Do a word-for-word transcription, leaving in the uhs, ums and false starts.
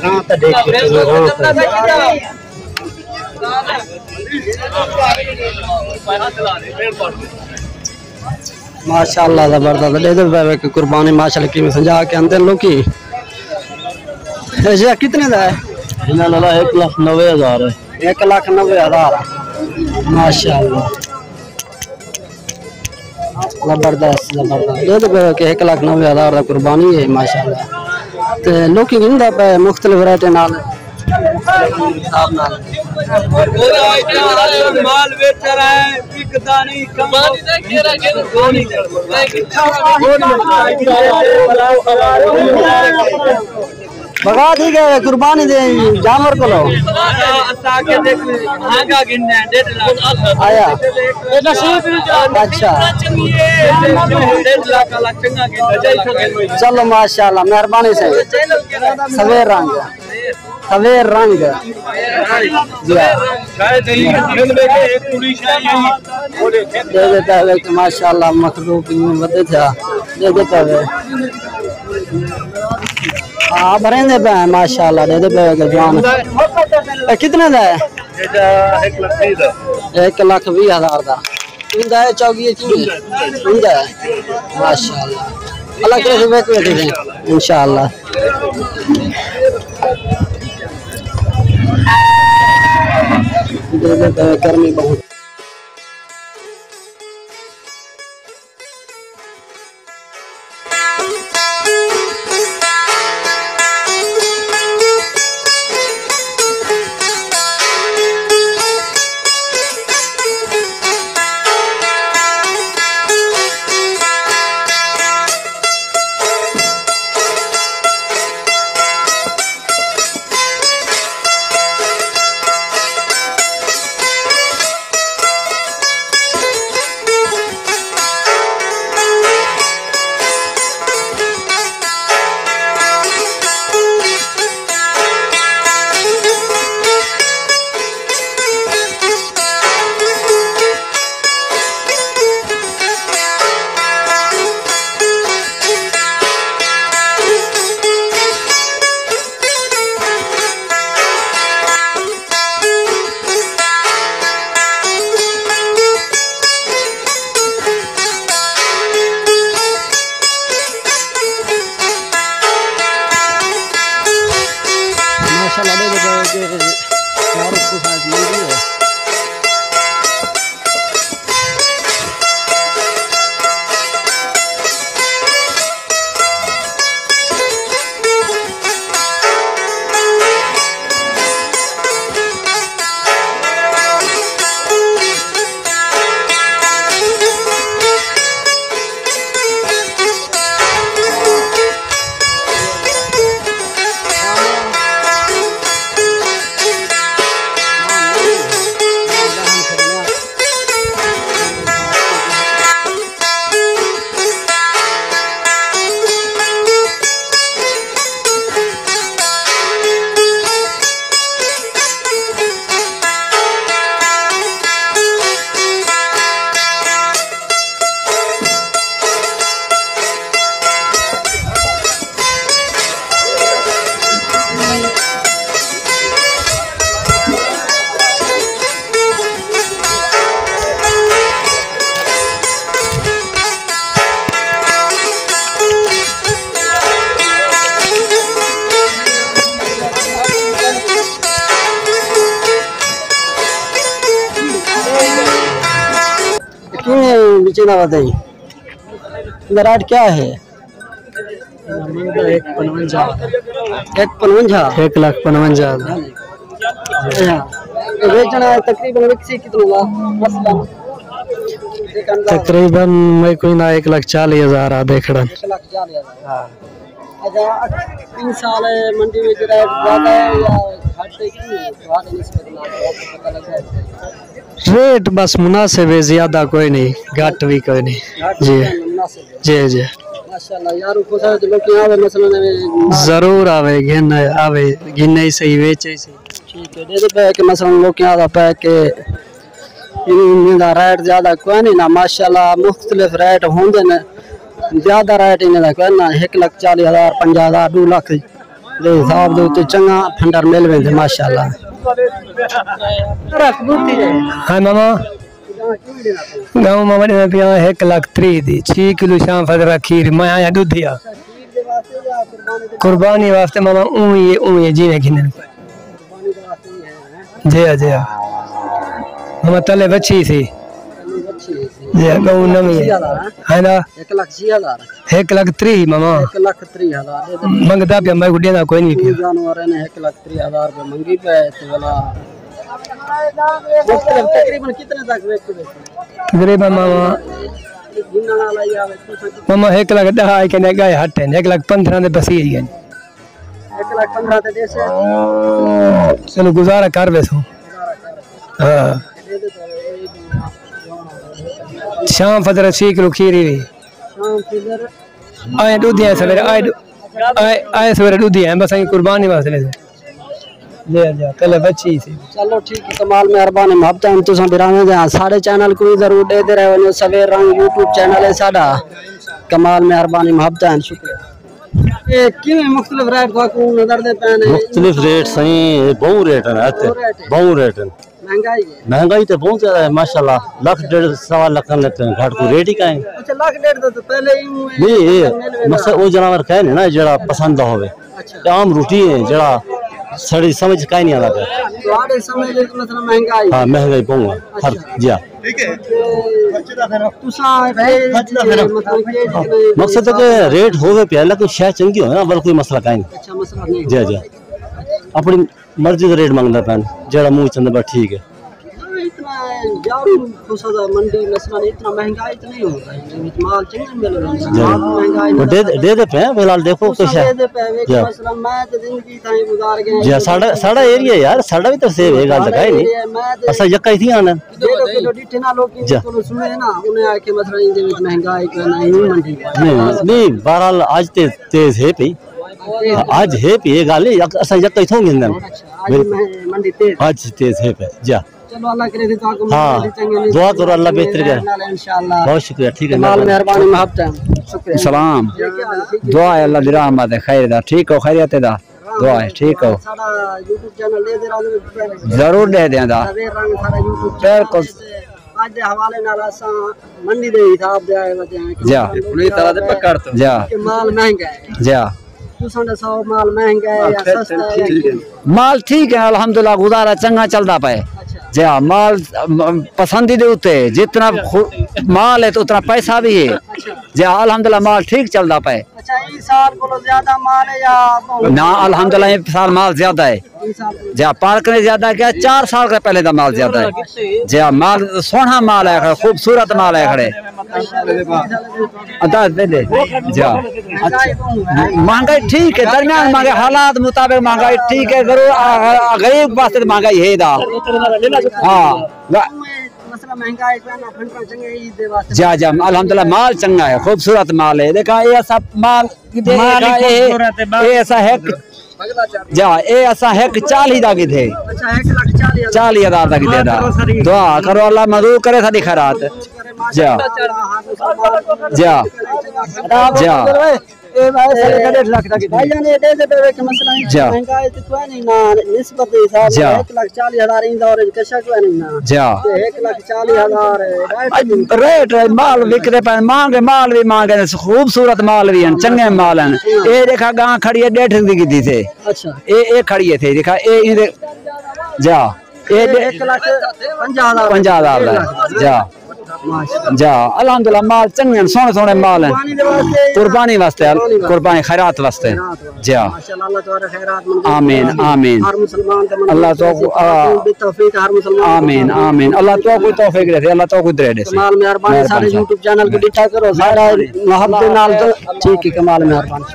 ہاں، تو دیکھ کے تو ہاں، تو۔ ماشاءاللہ، زبردست۔ ݙیہدے پئے کہ قربانی ماشاءاللہ کیویں سجا کے آندے لوکی۔ اے جی کتنے دا ہے؟ انہاں والا ایک لاکھ نوے ہزار ہے۔ ایک لاکھ نوے ہزار۔ ماشاءاللہ۔ زبردست، زبردست۔ ݙیہدے پئے کہ ایک لاکھ نوے ہزار دا قربانی ہے، ماشاءاللہ۔ تے لوکی گھندا پئے مختلف ریٹیں نال۔ مال ویچ رہا ہے، بکدا نہیں، کم۔ بھگا تھی ڳئے قربانی دے جانور کولو۔ اساں کے دیکھ، مہنگا گھننا ہے، ݙیڈھ لاکھ۔ آیا۔ اچھا۔ ݙیڈھ لاکھ والا چنگا گھننا ہے۔ چلو ماشاءاللہ، مہربانی سئیں۔ سویر رنگ۔ سویر رنگ۔ جی ہاں۔ ݙیہدے پئے کہ ماشاءاللہ مخلوق یوں ودے تھیا۔ ݙیہدے پئے۔ ہاں، بھریندے پئے ہیں، ماشاءاللہ، ݙیہدے پئے کہ جوان۔ اے کتنے دا ہے؟ ایک لاکھ ویہہ ہزار دا۔ اوندا ہے چوگی ہے کی؟ اوندا ہے۔ ماشاءاللہ۔ اللہ کرے سے ویک ویٹھے ہیں۔ انشاءاللہ۔ ݙیہدے پئے، گرمی بہت۔ ماشاءاللہ، ݙیہدے پئے کہ معروف کو ساتھ مل گئی ہے۔ کیویں وچے دا ودا ہے؟ ریٹ کیا ہے؟ ایک پنونجا۔ ایک پنونجا؟ ایک لاکھ پنونجا ہزار۔ ہاں۔ اے ویچݨا ہے تقریباً وکسی کتنے دا؟ مثلاً تقریباً میں کوئی نہ ایک لاکھ چالیس ہزار آ دیکھڑن۔ ایک لاکھ چالیس ہزار۔ ہاں۔ اچھا، تین سال منڈی وچ ریٹ زیادہ ہے یا گھٹ ہے، کی ہے؟ تہاݙے نسبت نال پتہ لڳدا ہے؟ ریٹ بس مناسب ہے، زیادہ کوئی نہیں، گھٹ بھی کوئی نہیں۔ گھٹ جی۔ مناسب ہے۔ جی، جی۔ ماشاءاللہ، یار، کو سارے لوکی آوے، مثلاً، ایویں ضرور آوے، گھن آوے، گھنے ہی صحیح، ویچے ہی صحیح۔ ٹھیک ہے، ݙیہدے پئے کہ مثلاً لوکی آہدا پئے کہ انہاں دا ریٹ زیادہ کوئی نہیں نا، ماشاءاللہ مختلف ریٹ ہوندے نے، زیادہ ریٹ انہاں دا کوئی نہ، ایک لاکھ چالیس ہزار، پنجاہ ہزار، ݙو لاکھ۔ دے حساب دے اتے چنگا پھنڈر مل ویندے، ماشاءاللہ۔ ہاں ماما، گاؤں ماما ݙیندے پیاں ہک لکھ تریہہ دی، چھی کلو شام فضلہ کھیر، میں آیا ݙدھیا۔ قربانی واسطے ماما اونویں ہے، اونویں ہے، جیویں گھنن۔ جی ہاں، جی ہاں۔ ماما تلے بچی سی۔ جی ہاں، گاؤں نویں ہے۔ ہے نا؟ ہک لکھ تریہہ ماما۔ ہک لکھ تریہہ ہزار۔ منگدا پیا، میں کو ݙیندا کوئی نہیں پیا۔ جانور نے ہک لکھ تریہہ ہزار روپے منگی پئے تے ولا۔ مختلف تقریباً کتنے تک وک ویسے؟ تقریباً ماما، گھنݨ والا یا وے، تساں کتنے؟ ماما ہک لکھ ݙاہ آئے کنے ڳائے ہٹ ہن، ہک لکھ پندرہ دے بسی ڳئے۔ ہک لکھ پندرہ تے ݙیسے؟ چلو گزارا کر ویسوں۔ ہاں۔ شام فجر چھی کلو کھیر ہی۔ شام فجر۔ آئے ݙدھیاں سویرے، آئے ݙو-، آئے، آئے سویرے ݙدھیاں، بس آئیں قربانی واسطے لے۔ جی، جی، کلے بچی سی۔ چلو ٹھیک ہے، کمال مہربانی، محبتاں ہن تساں بھراواں دیاں۔ ساݙے چینل کوں ضرور ݙیہدے رہو، سویر رنگ یوٹیوب چینل ہے ساݙا۔ کمال مہربانی، محبتاں ہن، شکریہ۔ اے کیویں مختلف ریٹ تہاکوں نظر دے پئے نے؟ مختلف ریٹ سائیں، اے ٻہوں ریٹ ہن، اتھے ٻہوں ریٹ ہن۔ ٻہوں ریٹ ہن۔ مہنگائی ہے۔ مہنگائی تے ٻہوں زیادہ ہے، ماشاءاللہ۔ لکھ ݙیڈھ سوا لکھ نے تے گھٹ کوئی ریٹ ہی کائنی۔ اچھا، لکھ ݙیڈھ دا تے پہلے ہی اوں ہے۔ نہیں، اے مقصد او جانور کائنی نا جیڑھا پسند دا ہووے۔ اچھا۔ تے عام روٹی ہے جیڑھا ساݙی سمجھ کائنی آندا پیا۔ تہاݙے سمجھ وچ مطلب مہنگائی ہے۔ ہاں، مہنگائی ٻہوں ہے۔ اچھا۔ جی ہاں۔ ٹھیک ہے۔ تساں اے مطلب کہ مقصد ہے کہ ریٹ ہووے پیا، لیکن شے چنگی ہووے نا، ول کوئی مسئلہ کائنی۔ اچھا، مسئلہ نہیں۔ جی، جی۔ اپݨی مرضی دا ریٹ منگدا پئے، جیڑھا منہ چندا بس ٹھیک ہے۔ اتنا ہے یار، خصوصا منڈی مثلاً اتنا مہنگائی تو نہیں ہوتا ہے، مال چنگا مل رہا ہے، جی۔ مال مہنگائی وہ دے، دے دے پئے، فی الحال دیکھو کچھ ہے۔ دے دے پئے، جی۔ مثلاً میں تو زندگی تاں ہی گزار گیا۔ جی، ساݙا، ساݙا ایریا یار، ساݙا وی تے سیب ہے، ڳالھ تاں کائنی۔ اساں یکا ہی تھی آندے۔ جیڑھے کولوں ݙٹھے نا لوکی، جیڑھے کولوں سݨے نا، انہیں آکھے مثلاً ایندے وچ مہنگائی کوئی نہیں، منڈی۔ نہیں، نہیں، بہرحال اڄ تے تیز ہے پئی۔ اڄ ہے پئی، اے ڳالھ ہے، اساں یکا ہی تھوں گھندے۔ اچھا، اڄ منڈی تیز۔ اڄ تیز ہے پئی، جی۔ چلو، اللہ کرے تے تہاکوں ہاں، منڈی چنگی ملے۔ دعا کرو، اللہ بہتر کرے۔ انشاءاللہ۔ بہت شکریہ، ٹھیک ہے، کمال مہربانی۔ مہربانی، محبت ہے۔ شکریہ۔ سلام۔ کیا حال ہے؟ ٹھیک ہے؟ دعا ہے، اللہ دی رحمت ہے، خیر دا، ٹھیک ہو، خیریت دا؟ دعا ہے، ٹھیک ہو۔ ساݙا یوٹیوب چینل ݙیہدے رہو۔ ضرور ݙیہدے آں دا۔ سویر رنگ ساݙا یوٹیوب چینل بالکل۔ ہے تے اڄ دے حوالے نال اساں منڈی دے حساب دے آئے ودے ہیں کہ جا۔ مال مہنگا ہے۔ جا۔ کہ مال مہنگا ہے۔ جا۔ تساں ݙساؤ، مال مہنگا ہے یا سستا ہے یا کیویں؟ مال ٹھیک ہے، الحمدللہ، گزارا چنگا چلدا پئے۔ اچھا۔ جا، مال، م-، پسندی دے اتے جتنا خو-، مال ہے تو اتنا پیسہ بھی ہے۔ اچھا۔ جا، الحمدللہ، مال ٹھیک چلدا پئے۔ اچھا، ایں سال کولوں زیادہ مال ہے یا بہت؟ نہ، الحمدللہ، ایں سال مال زیادہ ہے۔ ایں سال کولوں جا، پارک نے زیادہ کیا، چار سال کے پہلے دا مال زیادہ ہے۔ جا، مال سوہݨا مال ہے کھڑے، خوبصورت مال ہے کھڑے۔ ادا دے دے۔ جا۔ مہنگائی بہت ہے۔ مہنگائی ٹھیک ہے، درمیان مہنگائی، حالات مطابق مہنگائی ٹھیک ہے، ضرور آ-، آ-، غریب واسطے مہنگائی ہے دا۔ ہاں۔ مسئلہ مہنگائی کوئی نہ، پھنڈا چنگے عید دے واسطے۔ جا، جا، الحمدللہ، مال چنگا ہے، خوبصورت مال ہے۔ دیکھا، اے سب مال کدے مال ہی دیکھا، اے، خوبصورت ہے، بس۔ اے ایسا ہے کہ، جا، اے ایسا ہے کہ چالیہہ دا کدے۔ اچھا، ہک لکھ چالیہہ ہزار۔ چالیہہ ہزار دا کدے دا۔ دعا کرو، اللہ منظور کرے ساݙی خیرات۔ جا۔ جا۔ جا۔ اے بھائی، ساݙے ݙیڈھ لکھ دا کدے۔ بھائی جان، اے ݙیہدے پئے کہ مسئلہ ہے، جا۔ مہنگائی تے کوئی نہیں نا، نسبت دے حساب نال جا۔ ہک لکھ چالیہہ ہزار ایں دور وچ کشا کوئی نہیں نا۔ جا۔ تے ہک لکھ چالیہہ ہزار ہے، ریٹ اڄ ریٹ ہے، مال وکدے پئے، مہنگے مال بھی مہنگے نے، خوبصورت مال بھی ہیں، چنگے مال ہیں۔ اے ݙیکھا، ڳاں کھڑی ہے، ݙیڈھ دی کیتی سے۔ اچھا۔ اے، اے کھڑی ہے تھے، ݙیکھا، اے، اے دے، جا۔ اے ݙے-، ہک لکھ پنجاہ ہزار۔ پنجاہ ہزار دا ہے۔ جا۔ ماشاءاللہ۔ جا، الحمدللہ، مال چنگے ہیں، سوہݨے سوہݨے مال ہیں۔ قربانی دے واسطے؟ قربانی واسطے، قربانی واسطے۔ قربانی خیرات واسطے۔ خیرات واسطے۔ جا۔ ماشاءاللہ، اللہ تعالیٰ خیرات منظور آمین، فرمائے۔ آمین۔ ہر مسلمان دا منظور اللہ تو فرمائے۔ آ، بالتوفیق ہر مسلمان۔ آمین، آمین۔ اللہ تو کوئی توفیق دے، اللہ تو کوئی درے دے۔ کمال مہربانی، مہربانی سارے سر۔ یوٹیوب چینل کو ݙٹھا کرو، سارا محبت دے نال تو ٹھیک ہے، کمال مہربانی۔